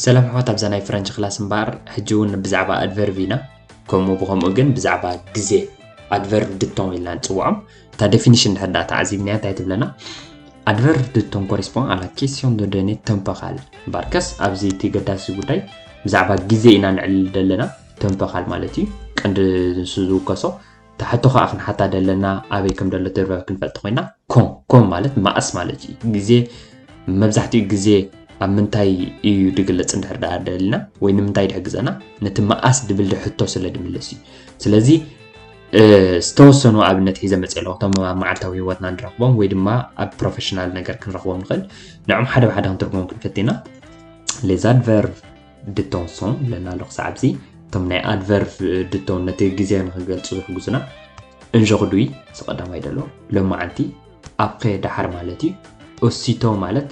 ሰላም ኣሕዋት፣ ኣብዛ ናይ ፍረንች ክላስ እምበኣር ሕጂ እውን ብዛዕባ ኣድቨርብ ኢና፣ ከምኡ ብኸምኡ ግን ብዛዕባ ግዜ ኣድቨርብ ድቶን ኢልና ንፅውዖም። እታ ዴፊኒሽን እንድሕር ደኣ ተዓዚብናያ እንታይ ትብለና? ኣድቨርብ ድቶን ኮሪስፖን ኣላ ኬስዮን ዶ ደኔ ተምፖራል። እምበኣርከስ ኣብዚ እቲ ገዳሲ ጉዳይ ብዛዕባ ግዜ ኢና ንዕልል ዘለና። ተምፖራል ማለት እዩ ቀንዲ ንሱ ዝውከሶ። ታሕቶ ከዓ ክንሓታ ደለና ኣበይ ከም ደሎ ተርበብ ክንፈልጥ ኮይና ኮን ኮን ማለት መኣስ ማለት እዩ። ግዜ መብዛሕትኡ ግዜ ኣብ ምንታይ እዩ ድግለጽ እንድሕር ደኣ ደልና ወይ ንምንታይ ድሕግዘና ነቲ መኣስ ድብል ድሕቶ ስለ ድምልስ እዩ። ስለዚ ዝተወሰኑ ኣብነት ሒዘ መፅእ ኣለኹ እቶም ኣብ መዓልታዊ ህይወትና ንረኽቦም ወይ ድማ ኣብ ፕሮፌሽናል ነገር ክንረኽቦም ንኽእል። ንዕም ሓደ ብሓደ ክንትርጎም ክንፈትና። Les adverbes de temps sont ለና ኣለኹ ሰዓብዚ እቶም ናይ ኣድቨርብ ድቶን ነቲ ግዜ ንክገልፁ ዝሕግዙና። እንጀኽዱይ ዝቀዳማይ ደሎ ሎማዓንቲ ኣብኸ ደሓር ማለት እዩ። ኡሲቶ ማለት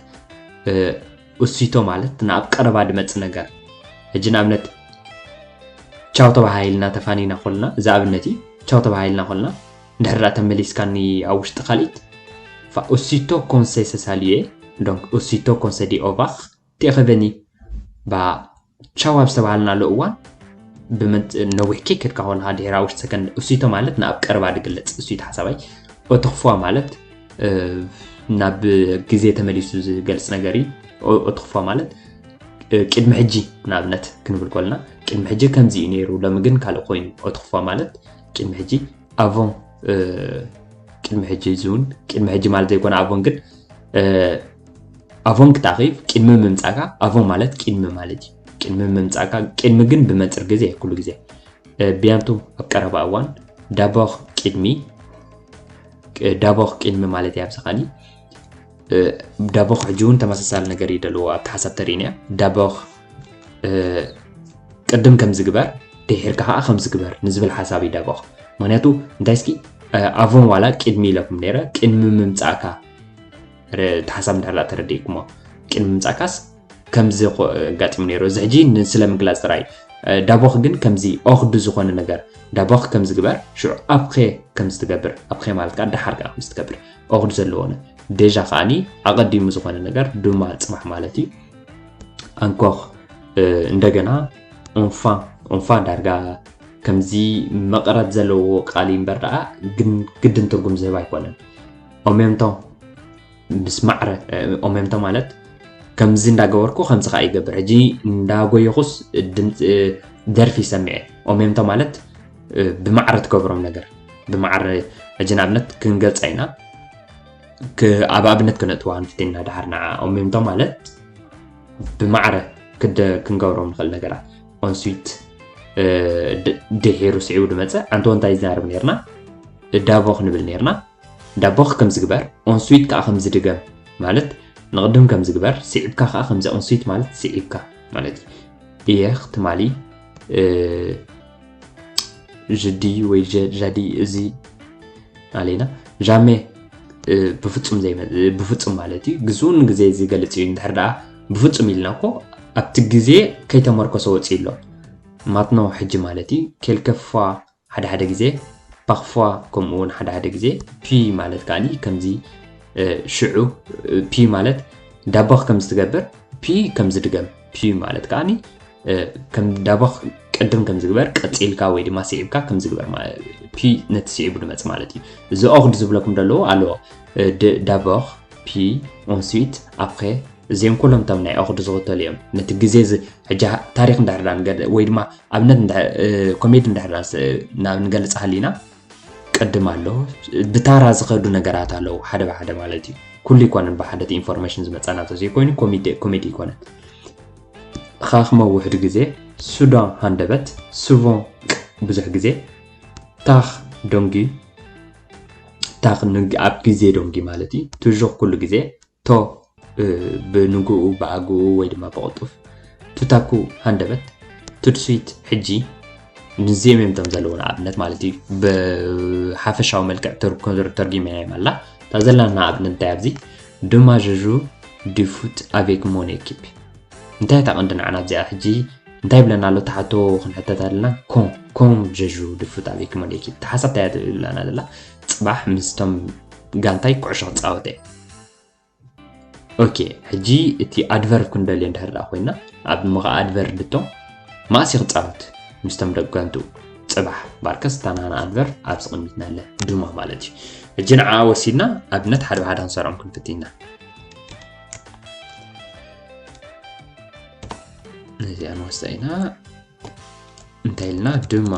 ኡሲቶ ማለት ናብ ቀረባ ድመፅ ነገር። ሕጂ ንኣብነት ቻው ተባሃሂልና ተፋኒና ኮልና እዚ ኣብነት እዩ። ቻው ተባሃሂልና ኮልና እንድሕር ደኣ ተመሊስካኒ ኣብ ውሽጢ ካልኢት ኡሲቶ ኮንሴ ሰሳልየ ዶንክ ኡሲቶ ኮንሴ ዲ ኦቫኽ ቴኸበኒ ባ ቻው ኣብ ዝተባሃልናሉ እዋን ነዊሕ ኬክ ከድካ ኮንካ ድሕራ ውሽጢ ሰከንድ እሱይቶ ማለት ንኣብ ቀረባ ድግለጽ እሱይቶ ሓሳባይ ኦተኽፍዋ ማለት ናብ ግዜ ተመሊሱ ዝገልጽ ነገር እዩ። ኦተኽፍዋ ማለት ቅድሚ ሕጂ ንኣብነት ክንብል ኮልና ቅድሚ ሕጂ ከምዚ እዩ ነይሩ ሎሚ ግን ካልእ ኮይኑ ኦተኽፍዋ ማለት ቅድሚ ሕጂ ኣቮን ቅድሚ ሕጂ ዝውን ቅድሚ ሕጂ ማለት ዘይኮነ ኣቮን ግን ኣቮን ክትኣኺብ ቅድሚ ምምጻእካ ኣቮን ማለት ቅድሚ ማለት እዩ። ቅድሚ ምምጻእካ ቅድሚ ግን ብመንጽር ግዜ ኩሉ ግዜ ቢያንቱ ኣብ ቀረባ እዋን ዳቦኽ ቅድሚ ዳቦኽ ቅድሚ ማለት እያ ብዝኻኒ ዳቦኽ ሕጂ እውን ተመሳሳሊ ነገር እዩ ደለዎ ኣብቲ ሓሳብ ተርእይና እያ ዳቦኽ ቅድም ከም ዝግበር ድሒርካ ከዓ ከም ዝግበር ንዝብል ሓሳብ እዩ ዳቦኽ ምክንያቱ እንታይ እስኪ ኣቮን ዋላ ቅድሚ ኢለኩም ነይረ ቅድሚ ምምፃእካ እቲ ሓሳብ እንድሕር ተረዲእኩሞ ቅድሚ ምምፃእካስ ከምዚ ኣጋጢሙ ነይሩ እዚ ሕጂ ንስለ ምግላፅ ጥራይ ዳቦኽ ግን ከምዚ ኦኽዱ ዝኾነ ነገር ዳቦኽ ከም ዝግበር ሽዑ ኣብኸ ከም ዝትገብር ኣብኸ ማለት ከዓ ደሓር ከዓ ከም ዝትገብር ኦኽዱ ዘለዎነ ደጃ ከዓኒ ኣቐዲሙ ዝኾነ ነገር ድማ ፅባሕ ማለት እዩ ኣንኮኽ እንደገና ኦንፋ ኦንፋ ዳርጋ ከምዚ መቐረት ዘለዎ ቃል እምበር ደኣ ግን ግድን ትርጉም ዝህብ ኣይኮነን ኦሜምቶ ምስ ማዕረ ኦሜምቶ ማለት ከምዚ እንዳገበርኩ ከምዚ ከዓ ይገብር ሕጂ እንዳጎየኹስ ደርፊ ይሰምዐ ኦሜምቶ ማለት ብማዕረ ትገብሮም ነገር ብማዕረ ሕጂ ንኣብነት ክንገልፃ ኢና ኣብ ኣብነት ክነእትዋ ክንፍትና ድሓር ንዓ ኦሜምቶ ማለት ብማዕረ ክንገብሮም ንኽእል ነገራት ኦንስዊት ድሒሩ ስዒቡ ድመፀ ኣንተ እንታይ ዝዛረብ ነርና ዳቦ ክንብል ነርና ዳቦኽ ከም ዝግበር ኦንስዊት ከዓ ከም ዝድገም ማለት ንቕድም ከም ዝግበር ስዒብካ ከዓ ከምዚ ኦንስዊት ማለት ስዒብካ ማለት እዩ እየኽ ትማሊ ጅዲ ወይ ጃዲ እዚ ኣለና ጃሜ ብፍፁም ዘይመ ብፍፁም ማለት እዩ ግዝኡን ግዜ ዝገልፅ እዩ እንድሕር ደኣ ብፍፁም ኢልና እኮ ኣብቲ ግዜ ከይተመርኮሰ ወፂኡ ኣሎ ማትኖ ሕጂ ማለት እዩ ኬልከፋ ሓደ ሓደ ግዜ ፓኽፏ ከምኡ እውን ሓደ ሓደ ግዜ ፒ ማለት ከዓኒ ከምዚ ሽዑ ፒ ማለት ዳቦኽ ከም ዝትገብር ፒ ከም ዝድገም ፒ ማለት ከዓኒ ከም ዳቦኽ ቅድም ከም ዝግበር ቀፂልካ ወይ ድማ ስዒብካ ከም ዝግበር ፒ ነቲ ስዒቡ ድመፅ ማለት እዩ እዚ ኦኽድ ዝብለኩም ደለዎ ኣለዎ ዳቦኽ ፒ ኦንስዊት ኣብኸ እዚኦም ኩሎም እቶም ናይ ኦኽድ ዝኽተሉ እዮም ነቲ ግዜ ሕጂ ታሪክ እንድሕር ወይ ድማ ኣብነት ኮሜዲ እንድሕር ናብ ንገልፅ ሃሊና ቅድም ኣሎ ብታራ ዝኸዱ ነገራት ኣለዉ ሓደ ብሓደ ማለት እዩ ኩሉ ይኮነን ብሓደ ኢንፎርሜሽን ዝመፃና ተዘይኮይኑ ኮሜዲ ይኮነን ኻኽመ ውሕድ ግዜ ሱዳን ሃንደበት ሱቮን ብዙሕ ግዜ ታኽ ዶንጊ ታኽ ኣብ ግዜ ዶንጊ ማለት እዩ ትሹኽ ኩሉ ግዜ ቶ ብንግኡ ብኣግኡ ወይ ድማ ብቕልጡፍ ቱታኩ ሃንደበት ቱድስዊት ሕጂ ንዚኦም እዮም እቶም ዘለዉ ንኣብነት ማለት እዩ ብሓፈሻዊ መልክዕ ተርጊመ እዮም ኣላ እታ ዘለና ንኣብነት እንታይ ኣብዚ ድማ ጀጁ ዲፉት ኣቬክ ሞን ኤኪፕ እንታይ እታ ቀንዲ ንዓና ኣብዚኣ ሕጂ እንታይ ብለና ኣሎ ተሓቶ ክንሕተት ኣለና ኮም ኮም ጀጁ ዲፉት ኣቬክ ሞን ኤኪፕ ተሓሳብ እንታይ ትብለና ዘላ ፅባሕ ምስቶም ጋንታይ ኩዕሾ ክፃወተ ኦኬ፣ ሕጂ እቲ ኣድቨርብ ክንደልዮ እንድሕር ደኣ ኮይና፣ ኣብ ምኻ ኣድቨርብ ድቶ ማእሲ ክጻወት ምስቶም ደገንቱ ጽባሕ ባርከስ እታ ናና ኣድቨርብ ኣብ ስቕሚትና ኣለ ድማ ማለት እዩ። ሕጂ ንዓ ወሲድና ኣብነት ሓደ ብሓደ ክንሰርዖም ክንፍት ኢና። ነዚኣ ንወስዳ ኢና። እንታይ ኢልና ድማ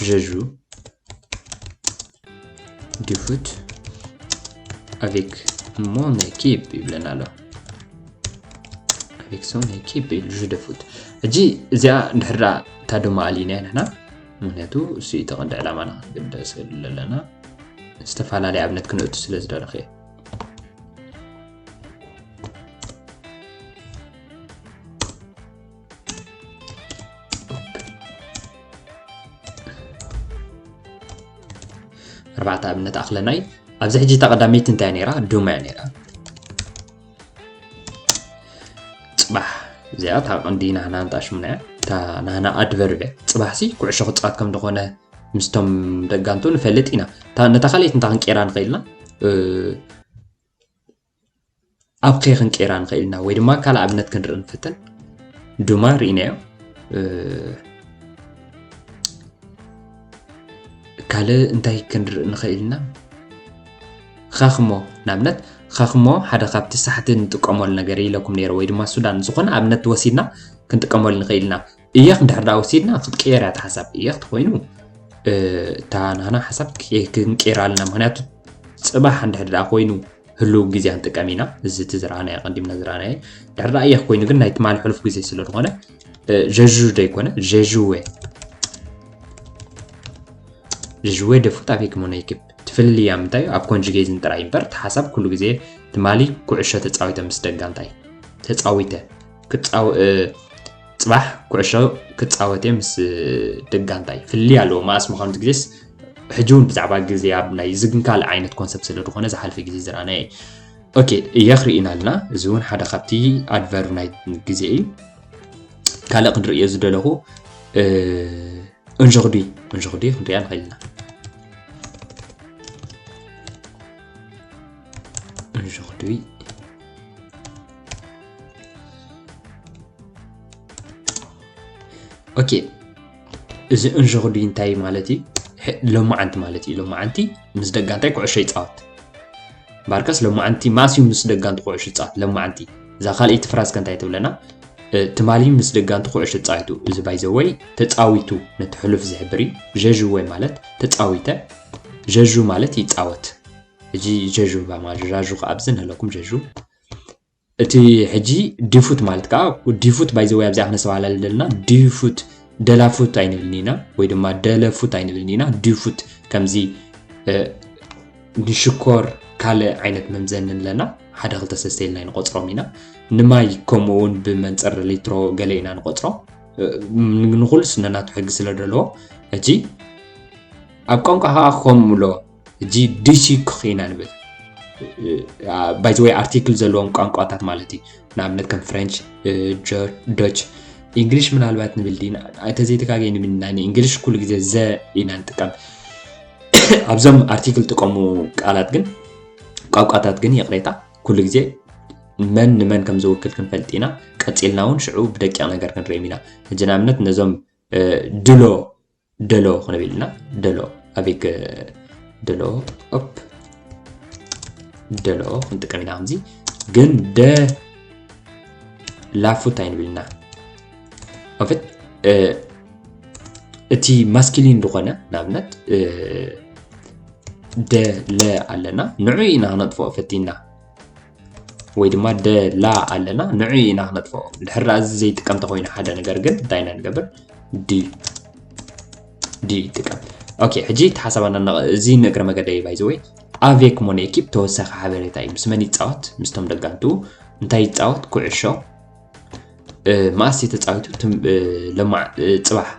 ጀጁ ዲፉት avec mon équipe ይብለና ኣሎ። Avec son équipe ኢሉ ጁ ደፉት። ሕጂ እዚኣ እንድሕር ደኣ እታ ድማ ኣሊና ንሕና፣ ምክንያቱ እሱ እዩ ተቐንዲ ዕላማና ክንግደሰሉ ዘለና። ዝተፈላለየ ኣብነት ክነእቱ ስለ ዝደለኹ እየ። ኣርባዕተ ኣብነት ኣኽለናይ። ኣብዚ ሕጂ እታ ቀዳመይቲ እንታይ ነይራ? ዱማ እያ ነይራ። ጽባሕ፣ እዚኣ እታ ቀንዲ ናህና እንጣሽምና እያ። እታ ናህና ኣድቨርብ እያ። ጽባሕሲ ኩዕሾ ክጻወት ከም ዝኾነ ምስቶም ደጋንቱ ንፈልጥ ኢና። እታ፣ ነታ ካልኣይቲ እንታይ ክንቀይራ ንኽእል ኢና? እ፣ ኣብ ከ ክንቀይራ ንኽእል ኢና ወይ ድማ ካልእ ኣብነት ክንርኢ ንፍትን። ዱማ ርኢናዮ። እ፣ ካልእ እንታይ ክንርኢ ንኽእል ኢና? ኻኽሞ፣ ንኣብነት ኻኽሞ ሓደ ካብቲ ሳሕቲ ንጥቀመሉ ነገር ኢለኩም ነይረ፣ ወይ ድማ ሱዳን፣ ዝኾነ ኣብነት ወሲድና ክንጥቀመሉ ንኽእል ኢና። እየኽ እንድሕር ደኣ ወሲድና ክትቅየር እያ እታ ሓሳብ። እየኽ ተኾይኑ፣ እ፣ እታ ናህና ሓሳብ ክ-፣ ክንቅይራ ኣለና። ምኽንያቱ ጽባሕ እንድሕር ደኣ ኮይኑ ህሉው ግዜ ክንጥቀም ኢና። እዚ እቲ ዝረኣናዮ፣ ቀዲምና ዝረኣናዮ። እንድሕር ደኣ እየኽ ኮይኑ ግን ናይ ትማሊ ሕሉፍ ግዜ ስለ ዝኾነ፣ እ፣ ጀጁ ዶ ኣይኮነ? ጀጁዌ። ጀጁዌ ደፉት avec mon équipe። ትፍልልያ ምንታይ እዩ? ኣብ ኮንጁጌዝን ጥራይ እምበር፣ እቲ ሓሳብ ኩሉ ግዜ ትማሊ ኩዕሾ ተጻዊተ ምስ ደጋንታይ። ተጻዊተ። ክጻው-፣ እ፣ ጽባሕ ኩዕሾ ክጻወት እየ ምስ፣ እ፣ ደጋንታይ። ፍልልይ ኣለዎ። መኣስ ምዃኑ እቲ ግዜስ፣ ሕጂ እውን ብዛዕባ ግዜ ኣብ ናይ ዝግን ካልእ ዓይነት ኮንሰፕት ስለ ዝኾነ ዝሓልፈ ግዜ ዝረኣናዮ እዩ። ኦኬ፣ እየኽ ርኢና ኣለና። እዚ እውን ሓደ ካብቲ ኣድቨርብ ናይ ግዜ እዩ። ካልእ ክንርእዮ ዝደለኹ፣ እ፣ እንዥኽዱይ፣ እንዥኽዱይ ክንሪኣ ንኽእል ኢና። እንዥኽዱይ። ኦኬ፣ እዚ እንዥኽዱይ እንታይ ማለት እዩ? ሕ-፣ ሎማዓንቲ ማለት እዩ። ሎማዓንቲ ምስ ደጋንታይ ኩዕሾ ይጻወት። ባርከስ ሎማዓንቲ ማእስ እዩ ምስ ደጋንቱ ኩዕሾ ይጻወት። ሎማዓንቲ። እዛ ካልኣይቲ ፍራዝ ከ እንታይ ትብለና? እ፣ ትማሊ ምስ ደጋንቱ ኩዕሾ ተጻዊቱ። እዚ ባይ ዘ ወይ ተጻዊቱ ነቲ ሕሉፍ ዝሕብር እዩ። ጀዥዌ ማለት ተጻዊተ። ጀዥ ማለት ይጻወት። ሕጂ ጀዥ ባማ ጃዥ ከኣ ኣብዚ ንህለኩም ጀዥ። እቲ ሕጂ ዲፉት ማለት ከኣ ዲፉት ባይ ዘ ወይ ኣብዚኣ ክነስተባህላለ ዘለና ዲፉት ደላፉት ኣይንብልን ኢና ወይ ድማ ደለፉት ኣይንብልን ኢና። ዲፉት ከምዚ፣ እ፣ ንሽኮር ካልእ ዓይነት መምዘኒ ኣለና። ሓደ ክልተ ሰለስተ ኢልና ንቆጽሮም ኢና። ንማይ ከምኡ እውን ብመንጽር ሊትሮ ገለ ኢና ንቆጽሮ። እ፣ ንኹሉስ ነናቱ ሕጊ ስለ ዘለዎ፣ ሕጂ ኣብ ቋንቋ ከኣ ከምኡ ኣሎ። ሕጂ ዲሲክ ኢና ንብል። ባይ ዘ ወይ ኣርቲክል ዘለዎም ቋንቋታት ማለት እዩ። ንኣብነት ከም ፍሬንች፣ እ፣ ጆ-፣ ዶች፣ ኢንግሊሽ ምናልባት ንብል ዲና? ኣይተዘይተጋገየ ንብል ኢና። ንኢንግሊሽ ኩሉ ግዜ ዘ ኢና ንጥቀም። ኣብዞም ኣርቲክል ጥቀሙ ቃላት ግን፣ ቋንቋታት ግን ይቕሬታ፣ ኩሉ ግዜ መን ንመን ከም ዝውክል ክንፈልጥ ኢና። ቀጺልና እውን ሽዑ ብደቂቕ ነገር ክንርእዮም ኢና። ሕጂ ንኣብነት ነዞም፣ እ፣ ድሎ፣ ደሎ ክንብል ኢና። ደሎ፣ ኣቤክ፣ ደሎ፣ ኦፕ፣ ደሎ ክንጥቀም ኢና። ከምዚ ግን ደ ላፉት ኣይንብል ኢና። ኦፍት፣ እ፣ እቲ ማስኪሊን ዝኾነ ንኣብነት፣ እ፣ ደ ለ ኣለና። ንዑ ኢና ክነጥፍኦ ፈቲና። ወይ ድማ ደ ላ ኣለና። ንዑ ኢና ክነጥፍኦ። ድሕር ደኣ እዚ ዘይጥቀም ተኾይኑ ሓደ ነገር ግን እንታይ ኢና ንገብር? ዲ፣ ዲ ይጥቀም። ኦኬ፣ ሕጂ እቲ ሓሳባና እና-፣ እዚ ንእግረ መገደይ ባይ ዘ ወይ ኣቬክ ሞን ኤኪፕ ተወሳኺ ሓበሬታ እዩ። ምስ መን ይጻወት? ምስቶም ደጋንቱ። እንታይ ይጻወት? ኩዕሾ። እ፣ መኣስ ተጻዊቱ? ትም-፣ እ፣ ለማዕ-፣ እ፣ ጽባሕ፣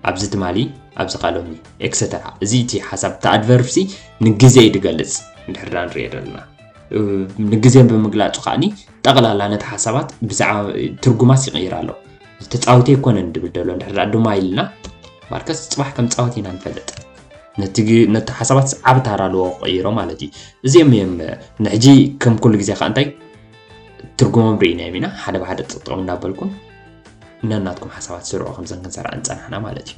ኣብዚ ትማሊ፣ ኣብዚ ካልኦሚ፣ ኤክሰተራ። እዚ እቲ ሓሳብ፣ እቲ ኣድቨርብሲ ንግዜ እዩ ዝገልጽ፣ እንድሕር ደኣ ንርእዮ ዘለና። እ፣ ንግዜ ብምግላጹ ከኣኒ፣ ጠቕላላ ነቲ ሓሳባት ብዛዕባ ትርጉማስ ይቕይር ኣሎ። ተጻዊተ ኣይኮነን ድብል ደሎ፣ እንድሕር ደኣ ድማ ኢልና፣ ማርከስ ጽባሕ ከም ጻወት ኢና ንፈልጥ። ነቲ ግ-፣ ነቲ ሓሳባት ዓቢ ታራ ኣለዎ ክቕይሮ ማለት እዩ። እዚኦም እዮም፣ ንሕጂ ከም ኩሉ ግዜ ከኣ እንታይ ትርጉሞም ርኢናዮም ኢና። ሓደ ብሓደ ጥጥም እናበልኩም ነናትኩም ሓሳባት ስርዑ፣ ከምዘን ክንሰርዐን ጸናሕና ማለት እዩ።